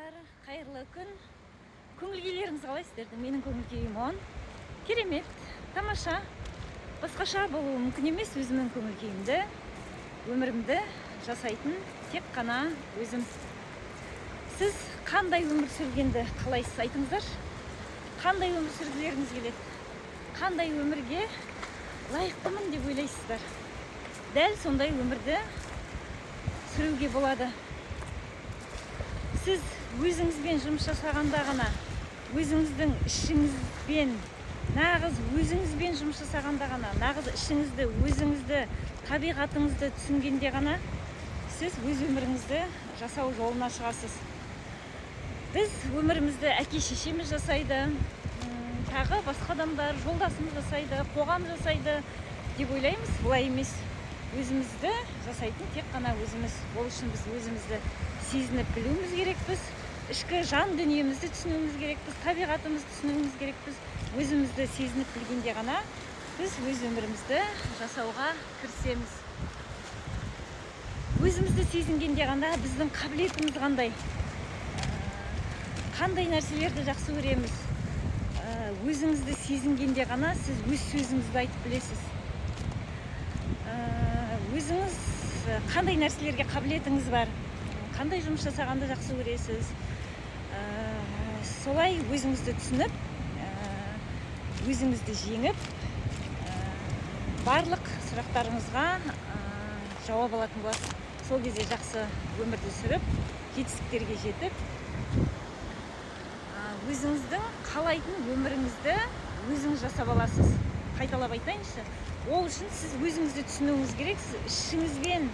Достар, қайырлы күн! Көңіл күйлеріңіз қалай сіздердің? Менің көңіл күйім оң, керемет, тамаша, басқаша болуы мүмкін емес. Өзімнің көңіл күйімді, өмірімді жасайтын тек қана өзім. Сіз қандай өмір сүргенді қалайсыз, айтыңыздаршы? Қандай өмір сүргілеріңіз келеді? Қандай өмірге лайықтымын деп ойлайсыздар? Дәл сондай өмірді сүруге болады. Сіз өзіңізбен жұмыс жасағанда ғана, өзіңіздің ішіңізбен, нағыз өзіңізбен жұмыс жасағанда ғана, нағыз ішіңізді, өзіңізді, табиғатыңызды түсінгенде ғана сіз өз өміріңізді жасау жолына шығасыз. Біз өмірімізді әке шешеміз жасайды, тағы басқа адамдар, жолдасымыз жасайды, қоғам жасайды деп ойлаймыз. Бұлай емес. Өзімізді жасайтын тек қана өзіміз. Ол үшін біз өзімізді сезініп білуіміз керекпіз, ішкі жан дүниемізді түсінуіміз керекпіз, табиғатымызды түсінуіміз керекпіз. Өзімізді сезініп білгенде ғана біз өз өмірімізді жасауға кірісеміз. Өзімізді сезінгенде ғана біздің қабілетіміз қандай, қандай нәрселерді жақсы көреміз. Өзіңізді сезінгенде ғана сіз өз сөзіңізді айтып білесіз. Өзіңіз қандай нәрселерге қабілетіңіз бар, қандай жұмыс жасағанды жақсы көресіз. Солай өзіңізді түсініп, өзіңізді жеңіп, барлық сұрақтарыңызға жауап алатын боласыз. Сол кезде жақсы өмірді сүріп, жетістіктерге жетіп, өзіңіздің қалайтын өміріңізді өзіңіз жасап аласыз. Қайталап айтайыншы: ол үшін сіз өзіңізді түсінуіңіз керек. Сіз ішіңізбен,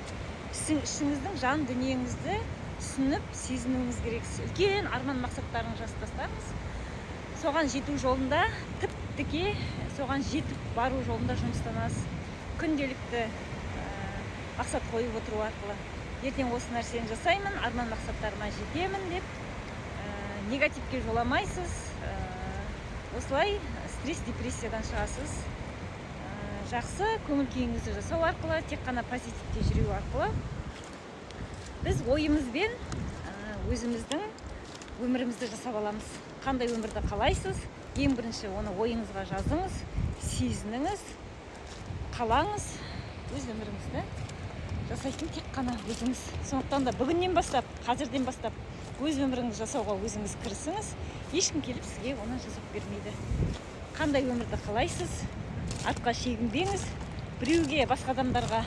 ішіңіздің жан дүниеңізді түсініп, сезінуіңіз керексіз. Үлкен арман мақсаттарыңызды жазып тастаңыз. Соған жету жолында, тіп тіке соған жетіп бару жолында жұмыстанасыз. Күнделікті мақсат қойып отыру арқылы, ертең осы нәрсені жасаймын, арман мақсаттарыма жетемін деп, негативке жоламайсыз. Осылай стресс, депрессиядан шығасыз. Жақсы көңіл күйіңізді жасау арқылы, тек қана позитивте жүру арқылы біз ойымызбен өзіміздің өмірімізді жасап аламыз. Қандай өмірді қалайсыз? Ең бірінші оны ойыңызға жазыңыз, сезініңіз, қалаңыз. Өз өміріңізді жасайтын тек қана өзіңіз. Сондықтан да бүгіннен бастап, қазірден бастап өз өміріңізді жасауға өзіңіз кірісіңіз. Ешкім келіп сізге оны жасап бермейді. Қандай өмірді қалайсыз? Артқа шегінбеңіз, біреуге, басқа адамдарға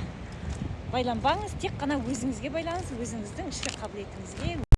байланбаңыз, тек қана өзіңізге байланыңыз, өзіңіздің ішкі қабілетіңізге.